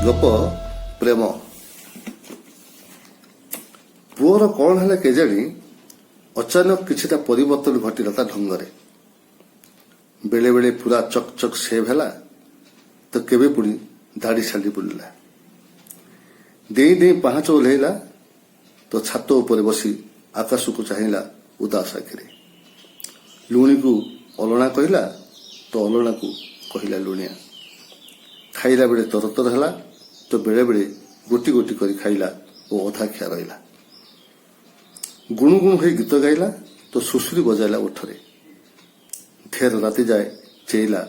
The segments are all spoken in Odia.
ଗପ ପ୍ରେମ। ପୁଅର କଣ ହେଲା କେଜାଣି, ଅଚାନକ କିଛିଟା ପରିବର୍ତ୍ତନ ଘଟିଲା ତା ଢଙ୍ଗରେ। ବେଳେ ବେଳେ ପୁରା ଚକ୍ ଚକ୍ ସେଭ୍ ହେଲା ତ କେବେ ପୁଣି ଦାଢ଼ି ଛାଡ଼ି ବୁଲିଲା। ଡେଇଁ ଡେଇଁ ପାହାଚ ଓହ୍ଲେଇଲା ତ ଛାତ ଉପରେ ବସି ଆକାଶକୁ ଚାହିଁଲା ଉଦାସ ଆଖିରେ। ଲୁଣିକୁ ଅଲଣା କହିଲା ତ ଅଲଣାକୁ କହିଲା ଲୁଣିଆ। ଖାଇଲା ବେଳେ ତରତର ହେଲା ତ ବେଳେ ବେଳେ ଗୋଟି ଗୋଟି କରି ଖାଇଲା ଓ ଅଧା ଖିଆ ରହିଲା। ଗୁଣୁ ଗୁଣୁ ହୋଇ ଗୀତ ଗାଇଲା ତ ସୁଶ୍ରୀ ବଜାଇଲା ଓଠରେ। ଢେର ରାତି ଯାଏ ଚେଇଲା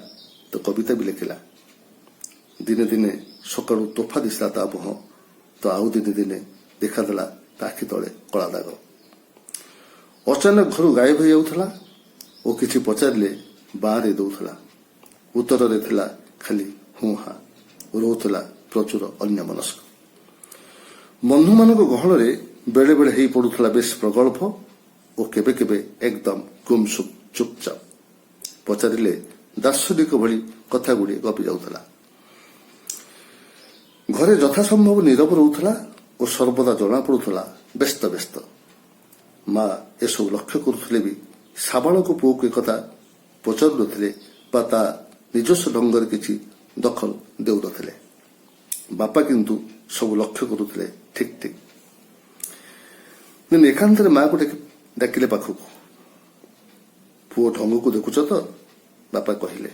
ତ କବିତା ବି ଲେଖିଲା। ଦିନେ ଦିନେ ସକାଳୁ ତୋଫା ଦିଶିଲା ତା ମୁହଁ ତ ଆଉ ଦିନେ ଦିନେ ଦେଖାଦେଲା ତା ଆଖି ତଳେ କଳା ଦାଗ। ଅଚାନକ ଘରୁ ଗାୟବ ହେଇଯାଉଥିଲା ଓ କିଛି ପଚାରିଲେ ବାଁରେ ଦଉଥିଲା। ଉତ୍ତରରେ ଥିଲା ଖାଲି ହୁଁ ହାଁ। ରହୁଥିଲା ପ୍ରଚୁର ଅନ୍ୟମନସ୍କ। ବନ୍ଧୁମାନଙ୍କ ଗହଣରେ ବେଳେ ବେଳେ ହେଇ ପଡୁଥିଲା ବେଶ ପ୍ରଗଳ୍ଭ ଓ କେବେ କେବେ ଏକଦମ ଗୁମସୁମ, ଚୁପଚାପ। ପଚାରିଲେ ଦାର୍ଶନିକ ଭଳି କଥା ଗୁଡ଼ିଏ ଗପି ଯାଉଥିଲା। ଘରେ ଯଥାସମ୍ଭବ ନୀରବ ରହୁଥିଲା ଓ ସର୍ବଦା ଜଣାପଡୁଥିଲା ବ୍ୟସ୍ତ ବ୍ୟସ୍ତ। ମା ଏସବୁ ଲକ୍ଷ୍ୟ କରୁଥିଲେ ବି ସାବାଳକ ପୁଅକୁ ଏକଥା ପଚାରୁନଥିଲେ ବା ତା ନିଜସ୍ୱ ଢଙ୍ଗରେ କିଛି ଦଖଲ ଦେଉନଥିଲେ। ବାପା କିନ୍ତୁ ସବୁ ଲକ୍ଷ୍ୟ କରୁଥିଲେ ଠିକ ଠିକ। ଦିନେ ଏକାନ୍ତରେ ମାକୁ ଡାକିଲେ ପାଖକୁ। "ପୁଅ ଢଙ୍ଗକୁ ଦେଖୁଛ ତ?" ବାପା କହିଲେ।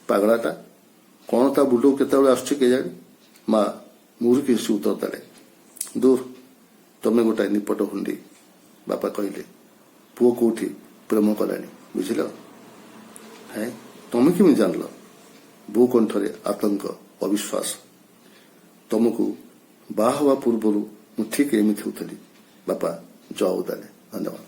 "ପାଗଳାଟା କଣ ତା ମୁଣ୍ଡକୁ କେତେବେଳେ ଆସୁଛି କେଜାଣି?" ମା ମୁରୁକି ହସି ଉତ୍ତର ଦେଲେ। "ଦୂର, ତମେ ଗୋଟାଏ ନିପଟ ହୁଣ୍ଡି," ବାପା କହିଲେ। "ପୁଅ କୋଉଠି ପ୍ରେମ କଲାଣି, ବୁଝିଲ?" "ହେଁ, ତମେ କେମିତି ଜାଣିଲ?" ବୋଉ କଣ୍ଠରେ ଆତଙ୍କ, ଅବିଶ୍ୱାସ। "ତମକୁ ବାହା ହେବା ପୂର୍ବରୁ ମୁଁ ଠିକ ଏମିତି ହେଉଥିଲି," ବାପା ଜବାବ ଦେଲେ। ଧନ୍ୟବାଦ।